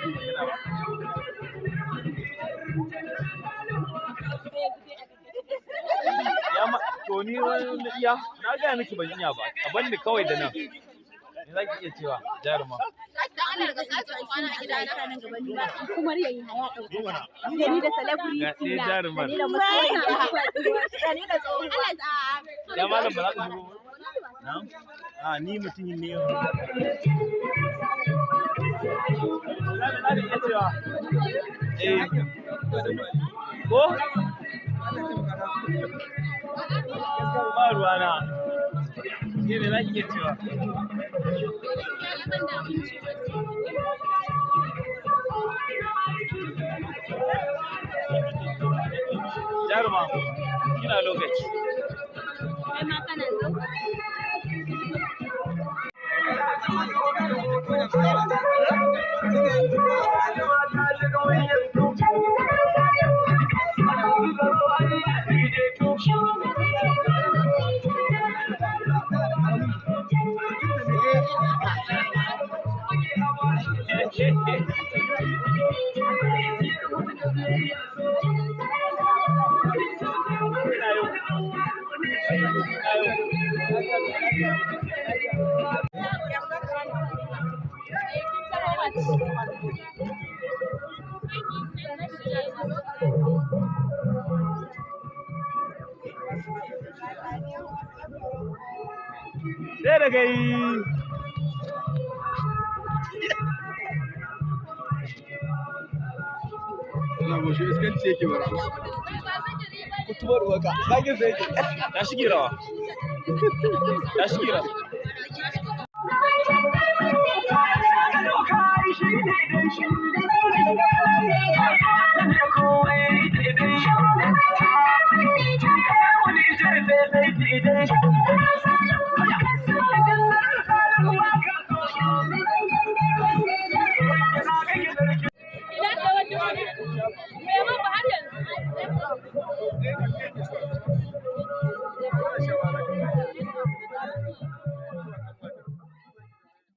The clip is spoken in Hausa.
Magana ba. Ya ma to ni wani iya na gaya miki ban iya ba. A banni kawai da nan. Me za ki iya cewa jaruma? Dan Allah daga sake kwana a gidana. Kuma yayi haya ɗaukaka. Da ni da celebrity Ga ɗaya na, da jarumar. ni da masoyiya, da ni da tsohuwa. Allah ya Ya malam ba za ka shigo ba? Na'am. A ni mutum ne. Za ka iya cewa. Eh. Ko? Ba ruwana. Ke me za ki iya cewa? Jaruma, kina lokaci. Kai ma kana lokaci. Ina yau. Ina yau. Sai da kai. Yana goshe iskanci yake bara. Kutubar waka. Zagin sai yake. Ta shige rawa. Ta shige rawa. Ina da wani me ma ba har yanzu.